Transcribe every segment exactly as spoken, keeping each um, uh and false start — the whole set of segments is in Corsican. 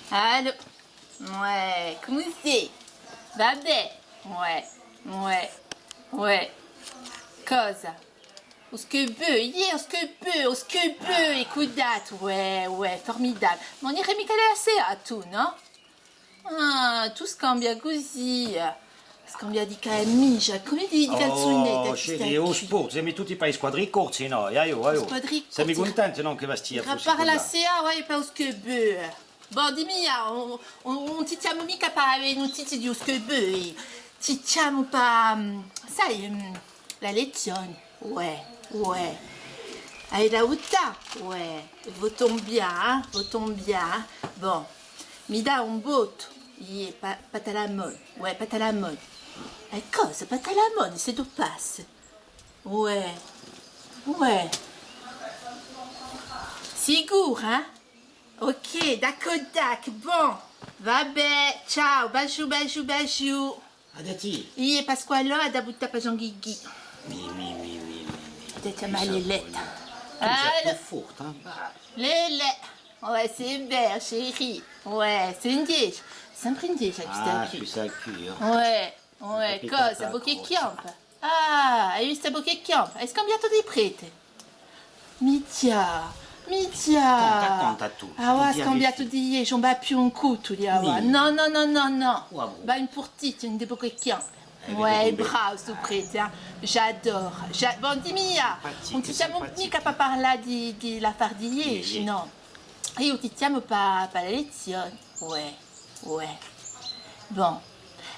Allô? Ouais, cumu sì? Va bè? Ouais, ouais, ouais. Cosa? U scubu, iè, u scubu, u scubu, è cuddatu, ouais, ouais, formidable. Ma ùn eri micca di a SEA tù, nò? Ah, tù scambia cusì, eh. Scambia di camisgia, cumu di, di calzunetta. Oh, cheri, hè u sport, semu tutti pà i squadri corsi, nò? Aiò, aiò. Squadri corsi. Semu cuntenti, nò, chì vastì à fussi cullà. Parla à a SEA, vai pà u scubu. Bon, dimmi, ah, ùn, ùn, ùn ti chjamu micca pà avè nutizie di u scubu, eh. Ti chjamu pà, mm, sai, mm, a lezzione. Ouais, ouais. Ai da vutà? Ouais. Votons bien, hein, votons bien, hein. Bon. Mi dà un votu? Iè, pà, pà Talamoni. Ouais, pà Talamoni. È cosa, pà Talamoni, s'eddu passa? Ouais. Ouais. Sicuru, hein? Ok, d'accordu, d'accordu, bon. Va bè, ciao, baciu, baciu, baciu. Adè tì. Iè, Pasqualò hà da vutà pà Jean-Guigui. Mi, mi, mi, mi, mi, mi. Adè tì, ma Leletta. Tù sì più forte, eh? Lelè. Ouais, c'est vert, chérie. Ouais, c'est un dieci. Sempre un dieci, questa quì. Ah, questa quì, eh. Ouais, ouais, cosa, bocca è chiampa. Ah, hai vistu bocca è chiampa? Hai scambiatu di prete? Mì dià, mì dià. Conta, conta tù. Ah, avà scambiatu di, ùn và più in cutuli, avà. Nò, nò, nò, nò, nò. Và in purtita, in di bocca è chiampa. Ouais, bravu stu prete, eh. J'adore. J'a-, bon, dimmi, ah, ùn ti chjamu micca pà parlà di, di l'affare di ieri, nò? Eiu ti chjamu pà, pà a lezzione. Ouais. Ouais. Bon.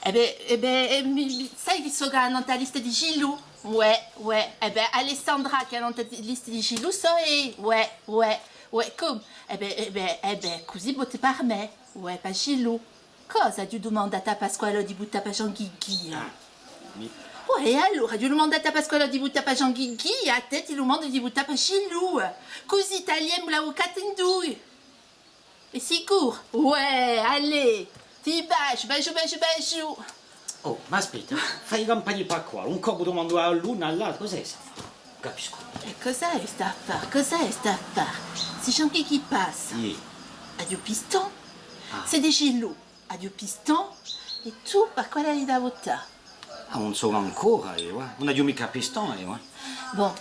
Eh bè, eh bè, eh, mi, mi, sai chì sò nantu à a lista di Gilou? Ouais, ouais. Eh bè, Alessandra chì hè nantu à a lista di Gilou, sò eiu. Ouais, ouais, ouais. Cumu? Eh bè, eh bè, eh bè, cusì voti par mè. Ouais, pà Gilou. Cosa, aghju dumandatu à Pasqualò di vutà pà Jean-Guigui, eh? Ah, mi... Ouais, è allora, aghju dumandatu à Pasqualò di vutà pà Jean-Guigui, à tè ti dumandu di vutà pà Gilou. Cusì tagliemu l'avucatu in dui. Hè sicuru? Ouais, allez, ti basgiu, basgiu, basgiu, basgiu. Oh, ma aspetta, fai campagna pà quale? Un colpu dumandu à l'unu, à l'altru, cos'hè st'affare? Ùn capiscu. È cos'hè st'affare? Cos'hè st'affare? Sì, Jean-Guigui passa. Iè. Aghju piston? Ah. Sì, dicillu. Aghju piston? È tù, pà quale ai da vutà? Ah, ùn sò ancora eiu, eh. Ùn aghju micca piston eiu, eh. Bon.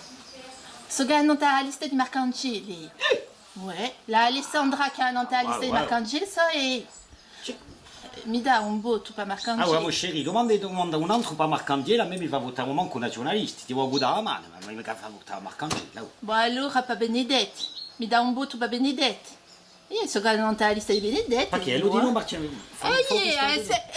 Sò nantu à a lista di Marcangeli. Eh! Ouais, l'Alessandra chì hè nantu à a lista di Marcangeli, sò eiu. Ci... Mi dà un votu pà Marcangeli? Ah, ouais, ma chérie, dumanda, dumanda un antru pà Marcangeli, à mè mi fà vutà mancu i naziunalisti, ti vogliu dà a manu, ma mi fà vutà Marcangeli, oh. Bon, allora pà Benedetti, mi dà un votu pà Benedetti. Eiu sò nantu à a lista di Benedetti. Perchè? Lu dì nò, Marcangeli. È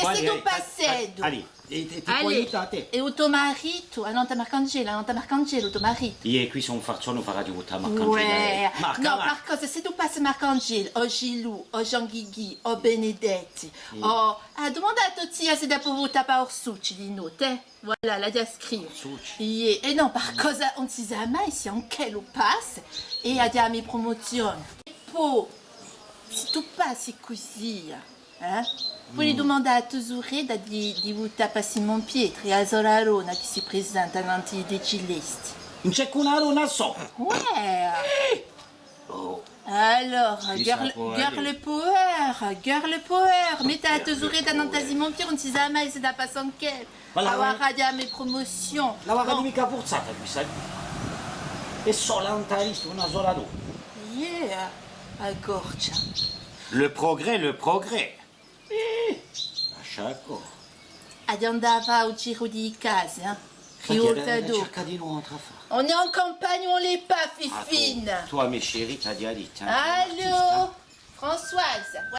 s'è tù passi, allez, è, è, è u to maritu, nantu à Marcangeli, nantu à Marcangeli, u to maritu. Iè, quì sò un farcione, farà di vutà Marcangeli. Ouais. Nò, par cosa, s'è tù passi Marcangeli, o Gilou, o Jean-Guigui, o Benedetti, o, ah, dumanda à a to zia s'edda pò vutà pà Orsucci di notte, eh. Voilà, l'aghju da scrive. Iè, è nò, par cosa, ùn si sà mai s'è anch'ellu passa è hà da dà a me prumozione. È po, s'è tù passi cusì, eh? Poi dumanda à a to suredda di, di vutà pà Simon Pietri, a sola donna chì si presenta nantu à i deci lesti. Ùn ci hè chè una donna sola? Ouais. Oh. Allora, girl, girl power, girl power, metti a to suredda nantu à Simon Pietri, ùn si sà mai s'edda passa anch'ella. Avà aghju a me prumozione. L'avarà micca furzata quissa, eh? Hè sola nantu à a lista, una sola donna. Iè, a corcia. Le progrès, le progrès. Eh, lascia corre. Aghju da andà à fà u giru di i casi, eh. Rivoltadò. Cerca di un'altra affare. On est en campagne, on l'est pas, Fifine. Ah, tù, tù, a me chérie, t'aghju da dì, eh. Allô, Françoise.